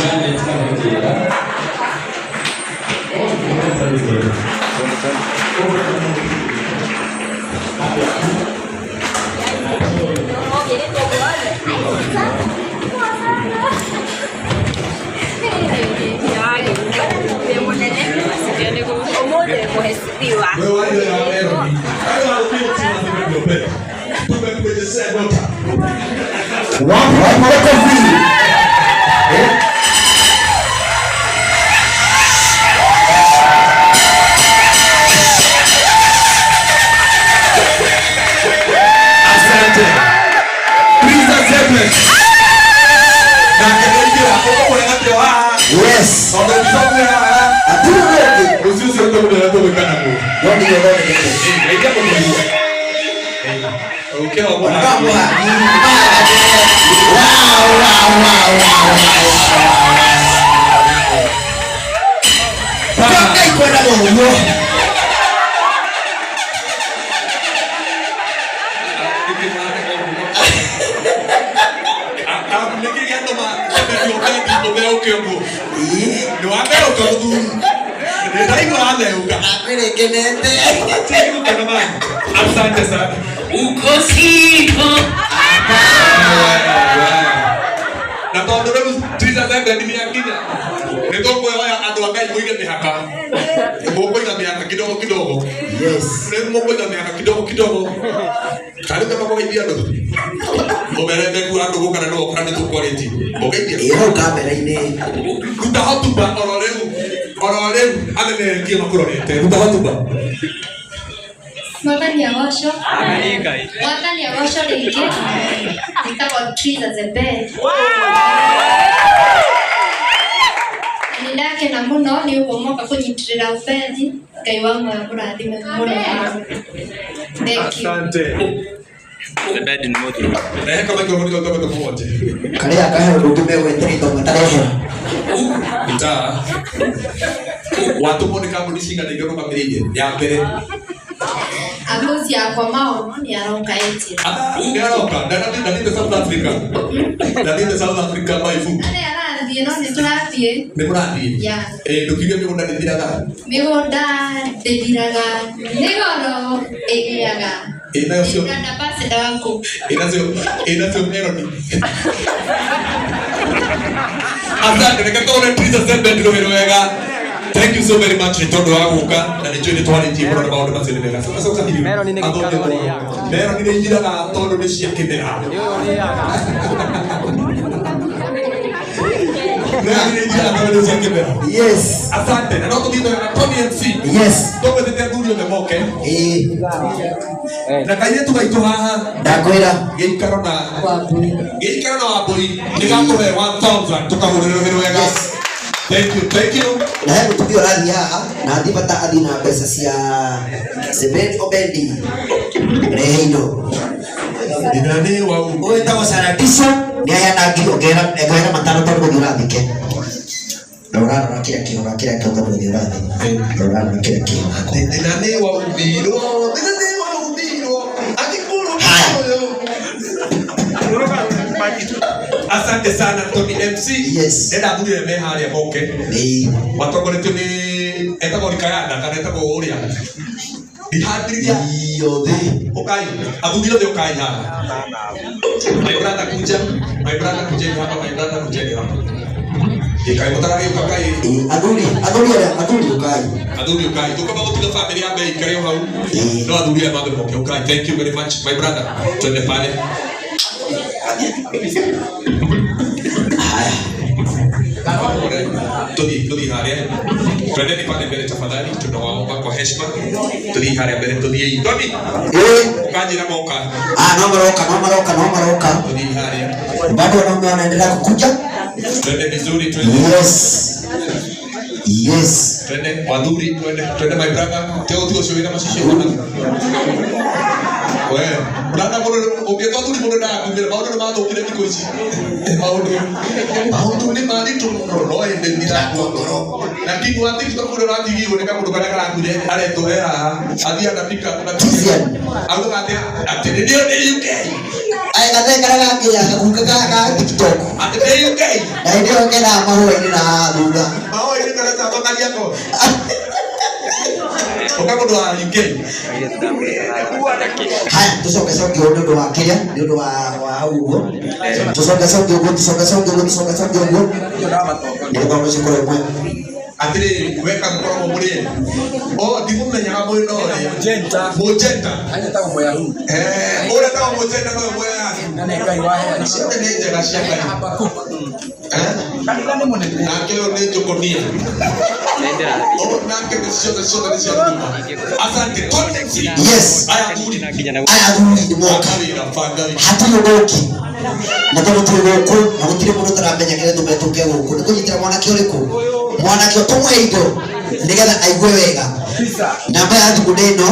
Janet Kamukira. Wewe waje na Nairobi. Hayo ndio tumekuelezea nyota. Wapi makofi? Eh? Asante. Please accept. Na kĩrĩnjĩra ũkũmũre wa Yes. tondũ mbica haha Hatirĩ ũngĩ. rũciũ ũcio tũmũrĩa tũgwĩka naguo. No nginya ũthondekete. Ngai akũmũrie. Ũkĩra Wow, ũmũhaki. wow, wow. Ngai kwendaga ũguo. Nĩkĩ gĩatũma ũtherio ũthendi ũtheũke ũguo? Ĩĩ. Nĩ watheũka mũthuri. Nĩ ndaigua watheũka. Akwĩrĩ ngenete. Gũkena mani. Asante sana. Uko siko. Na tondũ rĩu Twiza Zebed nĩ akinya nĩ tũkwĩhoya andũ a Ngai mũige mĩhaka mũkũiga mĩhaka kidogo kidogo. Yes. Rĩu mũkũiga mĩhaka kidogo kidogo karĩ kaba kũgeithia andũ ũmerete ku andũ gũkana nĩ wokora nĩ tũkwarĩtie ũgeithia. Ĩĩ hau kamera-inĩ. Ruta hotuba oro rĩu oro rĩu amemerekie makũrorete ruta hotuba. Mwathani agocwo. Mwathani agocwo rĩngĩ. Njĩtagwo Triza Zebed. Na nĩ ndakena mũno nĩ ũguo mwoka kũnyitĩrĩra Ubethi. Ngai wa muoyo amũrathime mũno. Thank you. Asante. Zebedi nĩ mũthuri. Rehe kamaikrophone kau twambe tũmũhonje. Karĩa kahe ũndũ ũngĩ megwetereire matarehera. Ita watũmwo nĩ kambuni cigana iria ũrũgamĩrĩire ya mbere? Amuzi yakwa maono nĩ aroka ĩnjĩra. Ah, nĩ aroka ndathiĩte South Africa, ndathiĩte South Africa by foot. Arĩa arathiĩ no nĩ tũrathiĩ. Nĩ mũrathiĩ? Yeah. Ĩ ndũkiuge mĩgũnda ndĩthiraga. Mĩgũnda ndĩthiraga nĩ goro ĩgĩaga. Ĩ nayo cio Brand ambassador waku. Ĩ nacio ĩ nacio Melody. Asante, reke tũhũre Teresa Zebed rũhĩ rwega. Thank you so very much nĩ tondũ wa gũka na nĩ njũĩ nĩ twarĩtie mũno na maũndũ macio nĩ mega. Coka coka hihi. Melody nĩ gĩikaro Athondekwo. ũrĩaga. Melody nĩ ithiraga tondũ nĩ cia kĩmera. Nĩ ũyũ ũrĩaga. Melody nĩ ithiraga tondũ nĩ cia kĩmera. Yes. Asante, na no tũthiĩ na Tony MC. Yes. Tũgwĩtĩte athuri othe moke. Ĩĩ. Na kairĩtu gaitũ haha Ndakwĩra. gĩikaro na gĩikaro na Wambũi nĩ gakũhe 1000 tũkahũrĩre rũhĩ rwega. Yes. Thank you, thank you. Na he mũtumia ũrathiĩ haha na athiĩ bata athiĩ na mbeca cia Zebedi Obendi. Rehe indo. Thĩna nĩ waumire. Ũyũ wĩtagwo Saradiso nĩ aheana ngiri ongerera ongerera matano tondũ gũthiĩ ũrathike. Rora rora kĩrĩa kĩho rora kĩrĩa kĩho tondũ gũthiĩ ũrathiĩ. Rora rora kĩrĩa kĩho. Thĩna nĩ waumirwo, thĩna nĩ waumirwo, agĩkũrwo Haya. ũyũ. Asante sana Tony MC. Yes. Ndenda athuri aya me harĩa moke. Ĩĩ. Matongoretio nĩ etagwo Rikayanda kana etagwo ũrĩa. Rihandiriria Iothe. ukai athuri othe ukai haha. My brother kuja, my brother kujeni hapa, my brother kujeni hapa. Ĩkai mũtaragĩũka kai. Ĩĩ, athuri athuri arĩa athuri ũkai. Athuri ukai tukaba gutiga family ya mbei ikare o hau. Ĩĩ. No athuri aya mambe moke ukai. Thank you very much my brother. Twende pale. Haya. Tuthiĩ harĩa twendeni pale mbere tafadhali, tunawaomba kwa heshima tuthiĩ harĩa mbere tuthiĩ Tony Ĩĩ. ũkanjĩra moka. Ah, no maroka no maroka no maroka. Tuthiĩ harĩa Bado wanaume wanaendelea kukuja. twende vizuri, twende. Yes. Yes. Twende wathuri, twende twende my brother teo tigo ũcio wĩna macicio ona we brother mũndũ ũngĩtwo athuri mũndũ ndagakumĩra maũndũ nĩ mathũkire thikũ ici maũndũ maũndũ nĩ maritũ mũno no ĩndĩ ndirakua ngoro na king wa TikTok ũrĩa ũratigirwo nĩ kamũndũ karĩa karakuire aretwo he haha athiĩ anapika Tizian. augaga atĩ atĩ nĩ nĩ UK. Ai. gathee karĩa gakĩrĩa gakuka ga TikTok. Atĩ ndĩ UK. Na hĩndĩ ĩyo ngenaga mahũa-inĩ na thutha. Mahũa-inĩ karĩa Kariakoo. Ũka mũndũ wa UK. Haya, tucoke coke ũguo nĩ ũndũ wa kĩrĩa, nĩ ũndũ wa hau ũguo. Tucoke coke ũguo, tucoke coke ũguo, tucoke coke ũguo. Nĩgetha ũndũ ũcio ũkorwo wĩ mwega. Atĩrĩrĩ, weka mũkoragwo mũrĩ ene. O ndimũmenyaga mwĩna ũrĩa. Mũjenta. Mũjenta. Anyetagwo Mũyahudi. Eh, ũrĩa etagwo mũjenta nowe Mũyahudi. Na nĩ Ngai waheanire. Ciothe nĩ njega cia Ngai. Habakuk. Eh? Kanitha nĩ mũnene. Nake ũyũ nĩ Njokonia. O nake nĩ ciothe ciothe nĩ cia Ruma. Asante. Tony MC. Yes. Aya athuri. Aya athuri nĩ moka. Banga wĩra, banga wĩra. Hatirĩ ũndũ ũngĩ. Na tondũ twĩ gũkũ na gũtirĩ mũndũ ũtaramenya kĩrĩa tũmĩte tũke gũkũ nĩ kũnyitĩra mwanake ũrĩkũ mwanake ũyũ tũmũhe indo nĩgetha aigue wega. Namba ya thimũ nĩ ĩno,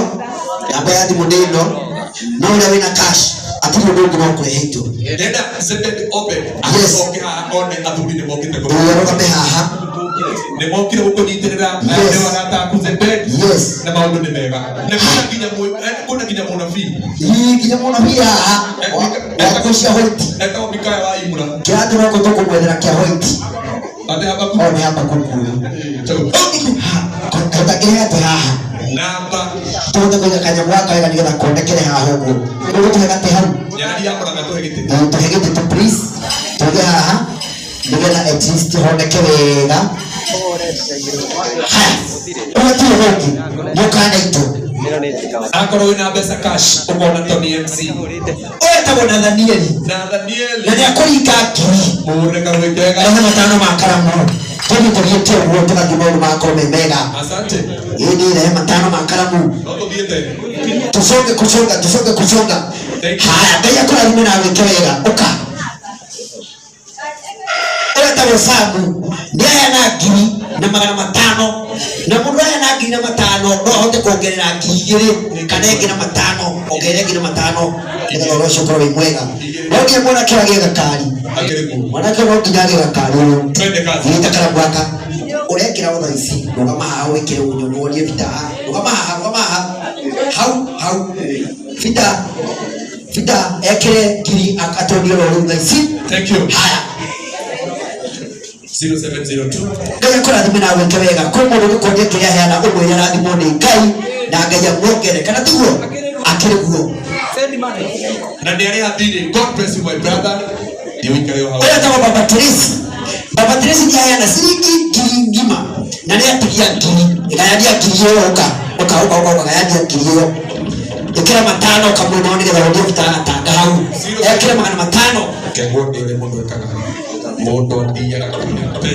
namba ya thimũ nĩ ĩno, no ũrĩa wĩna cash hatirĩ ũndũ ũngĩ no kũrehe indo. Ndĩrenda Zedek Obed Yes. acoke haha one athuri nĩ mokĩte kũrĩ. Ũyũ arũgame haha. Nĩ mokire gũkũnyitĩrĩra Yes. nĩ arata aku Zedek. Yes. Na maũndũ nĩ mega. Na kwĩna nginya kwĩna nginya mũnabii. Ii nginya mũnabii haha wa nguo cia white. Etagwo Mikaya wa Imura. Kĩratũ no tũkũmwethera kĩa white. Atĩ Habakuku. O nĩ Habakuku ũyũ. Ũtangĩrehe atĩ haha. Namba. Tũhote kũiga kanyamũ gaka wega nĩgetha konekere haha ũguo. Ũgũtũhe gatĩ hau. Nyarari ya mũrang'a tũhe gĩtĩ. Tũhe gĩtĩ tu please. Tũige haha nĩgetha at least honeke wega. Haya, ũgatirĩ ũngĩ mũkana itũ. Akorwo wĩna mbeca cash ũkona Tony MC. Ũyũ etagwo Nathanieli. Nathanieli. Na nĩakũringa ngiri. Mũhũre karũĩ kega. Rehe matano ma karamu. Tũthiĩ tũthiĩte ũguo tũgathiĩ maũndũ magakorwo me mega. Asante. Ĩĩ nĩ rehe matano ma karamu. No tũthiĩte. Tusonge kusonga, tusonge kusonga. Thank you. Haya, Ngai akũrathime na wĩke wega. Ũka. Ũyũ etagwo Samu nĩ aheana ngiri na magana matano. Na mũndũ aheana ngiri na matano no ahote kuongerera ngiri igĩrĩ kana ĩngĩ na matano, ongerere ĩngĩ na matano nĩgetha ũhoro ũcio ũkorwo wĩ mwega. No nginya mwanake agĩe gakari. Akĩrĩ kuo. Mwanake no nginya agĩe gakari ũyũ. Twende kazi. Nyita karamu gaka. Ũrekĩra o thaa ici, rũgama haha wĩkĩre ũguo wonie bita haha. Rũgama haha, rũgama haha. Hau, hau. Bita, bita ekĩre ngiri atonie oro rĩu thaa ici. Thank you. Haya. 0702. Ngai akũrathime na wĩke wega. Kwĩ mũndũ ũgũkuonia kĩrĩa aheana ũmwĩre arathimwo nĩ Ngai na Ngai amuongere kana tiguo? Akĩrĩ guo. Send money. Na nĩ arĩa thirĩ. God bless you my brother. Thiĩ ũikare o hau. Ũyũ etagwo Baba Tracy. Baba Tracy nĩ aheana ciringi ngiri ng'ima na nĩ atigia ngiri. Gayania ngiri ĩyo ũka. Ũka, ũka, ũka, ũka, gayania ngiri ĩyo. Ĩkĩra matano kamwe nao nĩgetha ũthiĩ ũbitanga hau. Ekĩra magana matano. Kegwo nĩ ũrĩa mũndũ ekaga. Mũndũ athiaga kũiga mbeca.